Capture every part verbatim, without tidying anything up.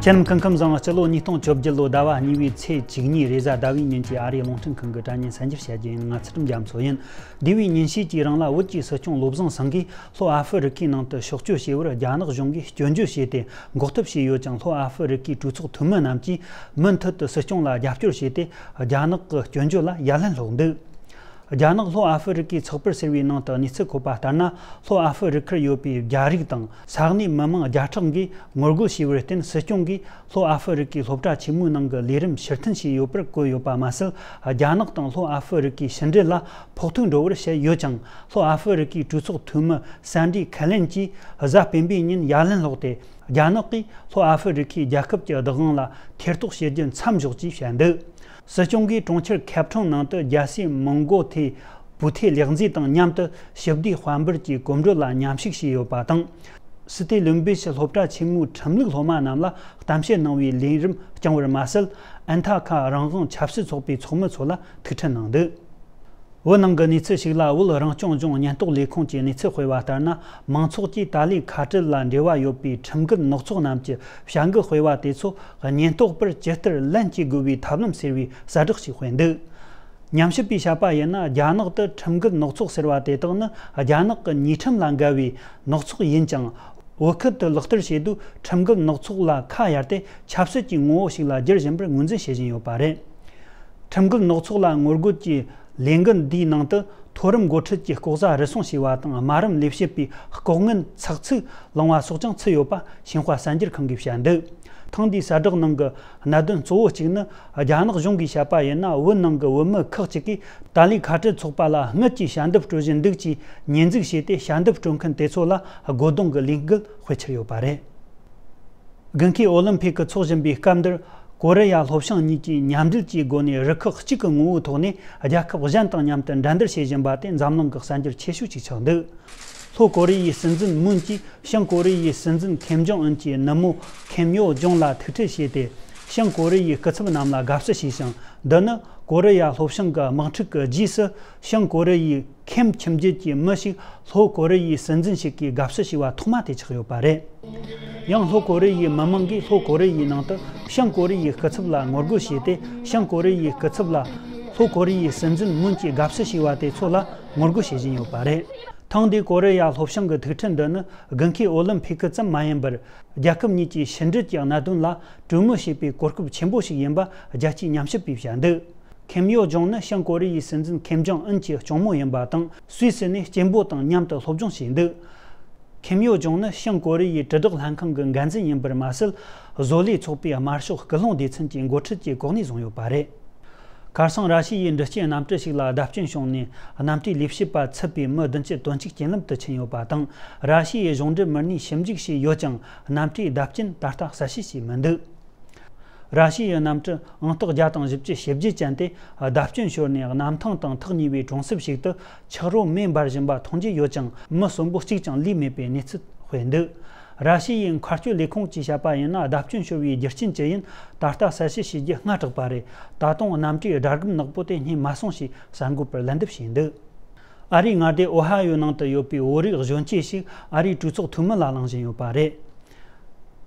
ཁྱེད་རྣམས་སྐུ་ཁམས་བཟང་། སྤྱི་ལོ་ཉིས་སྟོང་བཅོ་བརྒྱད་ལོ་ཟླ་བ་གཉིས་པའི་ཚེས་བཅུ་གཉིས་རེས་གཟའ་ཟླ་བའི་ཉིན་གྱི་ཨ་རིའི་རླུང་འཕྲིན་ཁང་གི་དྲ་བརྙན་གསར་འགྱུར་བཤད་རྒྱུ་ཡིན། ང་ཚུལ་ཁྲིམས་རྒྱ་མཚོ་ཡིན། འདས་པའི་ཉིན་ཤས་ཀྱི་རིང་ལ་བོད་ཀྱི་སྲིད་སྐྱོང་བློ་བཟང་སེང་གེས་ལྷོ་ཨ་ཧྥེ་རི་ཁའི་ནང་དུ་ཕྱོགས་བསྐྱོད་བྱས་པར་རྒྱ་ནག་གཞུང་གིས་སྐྱོན་བརྗོད་བྱས་ཏེ་འགོག་ཐབས་བྱས་ཡོད་ཀྱང་། ལྷོ་ཨ་ཧྥེ་རི་ཁའི་གྲོས་ཚོགས་འཐུས་མི་རྣམས་ཀྱིས་མུ་མཐུད་དུ་སྲིད་སྐྱོང་ལ་རྒྱབ་སྐྱོར་བྱས་ཏེ། རྒྱ་ནག་གི་སྐྱོན་བརྗོད་ལ་ཡ་ལན་སློག་འདུག་རྒྱ་ནག་ལྷོ་ཨ་ཧྥེ་རི་ཁའི་ཚགས་པར་ཟེར་བའི་ནང་དུ་གནས་ཚུལ་འཁོད་པ་ལྟར་ན། ལྷོ་ཨ་ཧྥེ་རི་ཁར་ཡོད་པའི་རྒྱ་རིགས་དང་ས་གནས་མི་མང་བརྒྱ་ཕྲག་གིས་ངོ་རྒོལ་བྱས་པར་བརྟེན། སྲིད་སྐྱོང་གིས་ལྷོ་ཨ་ཧྥེ་རི་ཁའི་སློབ་གྲྭ་ཆེན་མོའི་ནང་གི་ལས་རིམ་ཕྱིར་འཐེན་བྱས་ཡོད་པར་བཀོད་ཡོད་པ་མ་ཟད། རྒྱ་ནག་དང་ལྷོ་ཨ་ཧྥེ་རི་ཁའི་ཕྱི་འབྲེལ་ལ་ཕོག་ཐུག་འགྲོ་བར་བཤད་ཡོད་ཀྱང་། ལྷོ་ཨ་ཧྥེ་རི་ཁའི་གྲོས་ཚོགས་འཐུས་མི་སན་ཌི་ཁེ་ལན་གྱིས་གཟའ་སྤེན་པའི་ཉིན་ཡ་ལན་སློག་སྟེ། རྒྱ་ནག་གིས་ལྷོ་ཨ་ཧྥེ་རི་ཁའི་རྒྱལ་ཁབ་ཀྱི་བདག་དབང་ལ་ཐེ་གཏོགས་བྱེད་རྒྱུ་མཚམས་འཇོག་ཅེས་བཤད་འདུག་སྲིད་སྐྱོང་གིས་གྲོང་ཁྱེར་ཁེབ་ཁྲང་ནང་དུ་རྒྱལ་སྲས་མོན་གྷོ་ཐེ་བུ་ཐེ་ལེགས་མཛེས་དང་མཉམ་དུ་ཞི་བདེའི་དཔལ་འབར་གྱི་གོམ་བགྲོད་ལ་མཉམ་ཞུགས་བྱས་ཡོད་པ་དང་། སི་ཏེ་ལུམ་བི་ཆི་སློབ་གྲྭ་ཆེན་མོའི་ཁྲིམས་ལུགས་སློབ་མ་རྣམས་ལ་གཏམ་བཤད་གནང་བའི་ལས་རིམ་བསྐྱངས་པར་མ་ཟད། ཨན་ཐ་ཁ་རང་དབང་ཆབ་སྲིད་ཚོགས་པའི་ཚོགས་མི་ཚོ་ལ་ཐུག་འཕྲད་གནང་འདུག་བོད་ནང་གི་གནས་ཚུལ་ཞིག་ལ། བོད་རང་སྐྱོང་ལྗོངས་ཉེན་རྟོག་ལས་ཁུངས་ཀྱིས་གནས་ཚུལ་སྤེལ་བ་ལྟར་ན། མང་ཚོགས་ཀྱིས་ཏཱ་ལའི་ཁ་བྲལ་ལ་འབྲེལ་བ་ཡོད་པའི་ཁྲིམས་འགལ་ནག་ཚོགས་རྣམས་ཀྱི་བྱ་འགུལ་སྤེལ་བ་དེ་ཚོ་ཉེན་རྟོག་པར་ཇི་ལྟར་ལན་གཅིག་དགོས་པའི་ཐབས་ལམ་ཟེར་བའི་གསལ་བསྒྲགས་ཤིག་སྤེལ་འདུག་ཉམས་ཞིབ་པས་བཤད་པ་ཡིན་ན། རྒྱ་ནག་ཏུ་ཁྲིམས་འགལ་ནག་ཚོགས་ཟེར་བ་དེ་དག་ནི་རྒྱ་ནག་གི་ཉེས་ཁྲིམས་ལ་འགལ་བའི་ནག་ཚོགས་ཡིན་ཀྱང་། བོད་ཁུལ་དུ་ལག་བསྟར་བྱེད་དུས་ཁྲིམས་འགལ་ནག་ཚོགས་ལ་ཁ་གཡར་ཏེ་ཆབ་སྲིད་ཀྱི་ངོ་བོ་ཞིག་ལ་བསྒྱུར་བཞིན་པར་ངོས་འཛིན་བྱེད་བཞིན་ཡོད་པ་རེད། ཁྲིམས་འགལ་ནག་ཚོགས་ལ་ངོ་རྒོལ་གྱི་ལས་འགུལ་འདིའི་ནང་དུ། མཐོ་རིམ་འགོ་ཁྲིད་ཀྱི་ལྐོག་ཟ་རུལ་སུངས་བྱས་པ་དང་། དམའ་རིམ་ལས་བྱེད་པའི་ལྐོག་རྔན་ཚགས་ཚུད་བླངས་པ་སོགས་ཀྱང་ཚུད་ཡོད་པ་ཤིན་ཧྭ་གསར་འགྱུར་ཁང་གིས་བཤད་འདུག་ཐེངས་འདིའི་གསལ་བསྒྲགས་ནང་གི་གནད་དོན་གཙོ་བོ་གཅིག་ནི། རྒྱ་ནག་གཞུང་གིས་བཤད་པ་ཡིན་ན། བོད་ནང་གི་བོད་མི་ཁག་ཅིག་གིས་ཏཱ་ལའི་ཁ་བྲལ་ཚོགས་པ་ལ་དངུལ་གྱིས་ཞལ་འདེབས་སྤྲོད་བཞིན་འདུག་ཅེས་ཉེས་འཛུགས་བྱས་ཏེ། ཞལ་འདེབས་སྤྲོད་མཁན་དེ་ཚོ་ལ་རྒོལ་རྡུང་གི་ལས་འགུལ་སྤེལ་འཆར་ཡོད་པ་རེད། དགུན་ཁའི་ཨོ་ལིམ་ཕིག་གི་འཚོགས་བཞིན་པའི་སྐབས་འདིར། ཀོ་རི་ཡ་ལྷོ་བྱང་གཉིས་ཀྱིས་མཉམ་འབྲེལ་གྱི་སྒོ་ནས་རུ་ཁག་གཅིག་གི་ངོ་བོའི་ཐོག་ནས་རྒྱལ་ཁབ་གཞན་དང་མཉམ་དུ་འགྲན་བསྡུར་བྱེད་བཞིན་པ་དེ་འཛམ་གླིང་གི་གསར་འགྱུར་ཆེ་ཤོས་ཤིག་ཆགས་འདུག་ལྷོ་ཀོ་རི་ཡའི་སྲིད་འཛིན་མུན་གྱིས་བྱང་ཀོ་རི་ཡའི་སྲིད་འཛིན་ཁེམ་ཇོང་ཨུན་གྱི་ནུ་མོ་ཁེམ་ཡོ་ཇོང་ལ་ཐུག་འཕྲད་བྱས་ཏེ། བྱང་ཀོ་རི་ཡའི་སྐུ་ཚབ་རྣམས་ལ་དགའ་བསུ་ཞུས་ཤིང་། འདི་ནི་ཀོ་རི་ཡ་ལྷོ་བྱང་གི་དམག་འཁྲུག་གི་རྗེས་སུ། བྱང་ཀོ་རི་ཡའི་ཁེམ་ཁྱིམ་རྒྱུད་ཀྱི་མི་ཞིག་ལྷོ་ཀོ་རི་ཡའི་སྲིད་འཛིན་ཞིག་གིས་དགའ་བསུ་བྱས་པ་ཐོག་མ་དེ་ཆགས་ཡོད་པ་རེད། ཡང་ལྷོ་ཀོ་རི་ཡའི་མི་མང་གིས་ལྷོ་ཀོ་རི་ཡའི་ནང་དུ་བྱང་ཀོ་རི་ཡའི་སྐུ་ཚབ་ལ་ངོ་རྒོལ་བྱས་ཏེ། བྱང་ཀོ་རི་ཡའི་སྐུ་ཚབ་ལ་ལྷོ་ཀོ་རི་ཡའི་སྲིད་འཛིན་མུན་གྱིས་དགའ་བསུ་བྱས་པ་དེ་ཚོ་ལ་ངོ་རྒོལ་བྱེད་བཞིན་ཡོད་པ་རེད། ཐེངས་འདིའི་ཀོ་རི་ཡ་ལྷོ་བྱང་གི་ཐུག་འཕྲད་འདི་ནི་དགུན་ཁའི་ཨོ་ལིམ་ཕིག་ཙམ་མ་ཡིན་པར། རྒྱལ་ཁབ་གཉིས་ཀྱི་ཕྱི་འབྲེལ་གྱི་གནད་དོན་ལ་གྲོས་མོལ་བྱེད་པའི་གོ་སྐབས་ཆེན་པོ་ཞིག་ཡིན་པ་རྒྱལ་སྤྱིའི་ཉམས་ཞིབ་པས་བཤད་འདུག་ཁེམ་ཡོ་ཇོང་ནི་བྱང་ཀོ་རི་ཡའི་སྲིད་འཛིན་ཁེམ་ཇོང་ཨུན་གྱི་གཅུང་མོ་ཡིན་པ་དང་། སུད་སི་ནས་གཅེན་པོ་དང་མཉམ་དུ་སློབ་སྦྱོང་བྱས་འདུག་ཁེམ་ཡོ་ཇོང་ནི་བྱང་ཀོ་རི་ཡའི་དྲིལ་བསྒྲགས་ལྷན་ཁང་གི་འགན་འཛིན་ཡིན་པར་མ་ཟད། བཟོ་ལས་ཚོགས་པའི་དམར་ཤོག་སྐུལ་སློང་སྡེ་ཚན་གྱི་འགོ་ཁྲིད་ཀྱི་གོ་གནས་བཟུང་ཡོད་པ་རེད། ཁ་སང་ར་ཤི་ཡའི་འདྲི་གཅོད་གནམ་གྲུ་ཞིག་ལ་བརྡབ་སྐྱོན་བྱུང་ནས། གནམ་གྲུའི་ལས་བྱེད་པ་ཚུད་པའི་མི་བདུན་ཅུ་དོན་གཅིག་རྐྱེན་ལམ་དུ་ཕྱིན་ཡོད་པ་དང་། ར་ཤི་ཡའི་གཞུང་འབྲེལ་མི་སྣས་ཞིབ་འཇུག་བྱས་ཡོད་ཀྱང་། གནམ་གྲུའི་བརྡབ་སྐྱོན་ད་ལྟ་གསལ་བཤད་བྱས་མི་འདུག་ར་ཤི་ཡའི་གནམ་གྲུ་ཨང་རྟགས་བརྒྱ་དང་བཞི་བཅུ་ཞེ་བརྒྱད་ཅན་དེ་བརྡབ་སྐྱོན་ཤོར་ནས། གནམ་ཐང་དང་ཐག་ཉེ་བའི་གྲོང་གསེབ་ཞིག་ཏུ་ཆག་རོ་མེ་འབར་བཞིན་པ་མཐོང་རྒྱུ་ཡོད་ཀྱང་། མི་གསོན་པོ་གཅིག་ཀྱང་ལུས་མེད་པའི་གནས་ཚུལ་སྤེལ་འདུག་ར་ཤི་ཡའི་མཁའ་སྐྱོད་ལས་ཁུངས་ཀྱིས་བཤད་པ་ཡིན་ན། བརྡབ་སྐྱོན་ཤོར་བའི་རྒྱུ་རྐྱེན་ཅི་ཡིན་ད་ལྟ་གསལ་བཤད་བྱེད་རྒྱུ་སྔ་དྲགས་པ་རེད། ད་དུང་གནམ་གྲུའི་སྒྲ་སྒམ་ནག་པོ་དེ་རྙེད་མ་སོང་ཞེས་གསར་འགོད་པར་ལན་འདེབས་བྱས་འདུག་ཨ་རིའི་མངའ་སྡེ་ཨོ་ཧ་ཡོ་ནང་དུ་ཡོད་པའི་བོད་རིགས་གཞོན་སྐྱེས་ཤིག་ཨ་རིའི་གྲོས་ཚོགས་འཐུས་མི་ལ་ལངས་བཞིན་ཡོད་པ་རེད།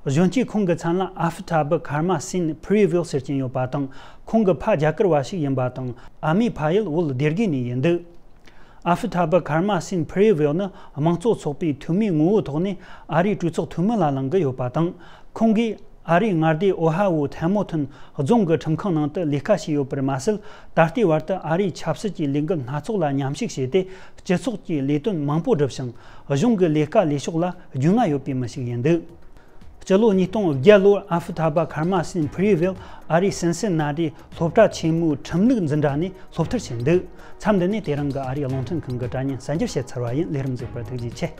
གཞོན་སྐྱེས་ཁོང་གི་མཚན་ལ་ཨ་ཧྥི་ཐ་བི་ཁར་མ་སིན་ཕི་རི་ཝེལ་ཟེར་གྱིན་ཡོད་པ་དང་། ཁོང་གི་ཕ་རྒྱ་གར་བ་ཞིག་ཡིན་པ་དང་། ཨ་མའི་ཕ་ཡུལ་བོད་སྡེ་དགེ་ནས་ཡིན་འདུག་ཨ་ཧྥི་ཐ་བི་ཁར་མ་སིན་ཕི་རི་ཝེལ་ནི་དམངས་གཙོ་ཚོགས་པའི་འཐུས་མིའི་ངོ་བོའི་ཐོག་ནས་ཨ་རིའི་གྲོས་ཚོགས་འཐུས་མི་ལ་ལངས་ཀྱི་ཡོད་པ་དང་། ཁོང་གིས་ཨ་རིའི་མངའ་སྡེ་ཨོ་ཧ་ཝུའུ་ཐན་མོ་ཐོན་རྫོང་གི་ཁྲིམས་ཁང་ནང་དུ་ལས་ཀ་བྱས་ཡོད་པར་མ་ཟད། ད་ལྟའི་བར་དུ་ཨ་རིའི་ཆབ་སྲིད་ཀྱི་ལས་འགུལ་སྣ་ཚོགས་ལ་མཉམ་ཞུགས་བྱས་ཏེ། སྤྱི་ཚོགས་ཀྱི་ལས་དོན་མང་པོ་བསྒྲུབས་ཤིང་། གཞུང་གི་ལས་ཀ་ལས་ཕྱོགས་ལ་རྒྱུས་མངའ་ཡོད་པའི་མི་ཞིག་ཡིན་འདུག་སྤྱི་ལོ་ཉིས་སྟོང་བརྒྱད་ལོར་ཨ་ཧྥི་ཐ་བ་ཁར་མ་སིན་ཕི་རི་ཝེལ་ཨ་རིའི་སིན་སིན་ན་ཏི་སློབ་གྲྭ་ཆེན་མོའི་ཁྲིམས་ལུགས་འཛིན་གྲྭ་ནས་སློབ་མཐར་ཕྱིན་འདུག་མཚམས་འདི་ནས་དེ་རིང་གི་ཨ་རིའི་རླུང་འཕྲིན་ཁང་གི་དྲ་བརྙན་གསར་འགྱུར་བཤད་ཚར་བ་ཡིན། ལས་རིམ་གཟིགས་པར་ཐུགས་རྗེ་ཆེ།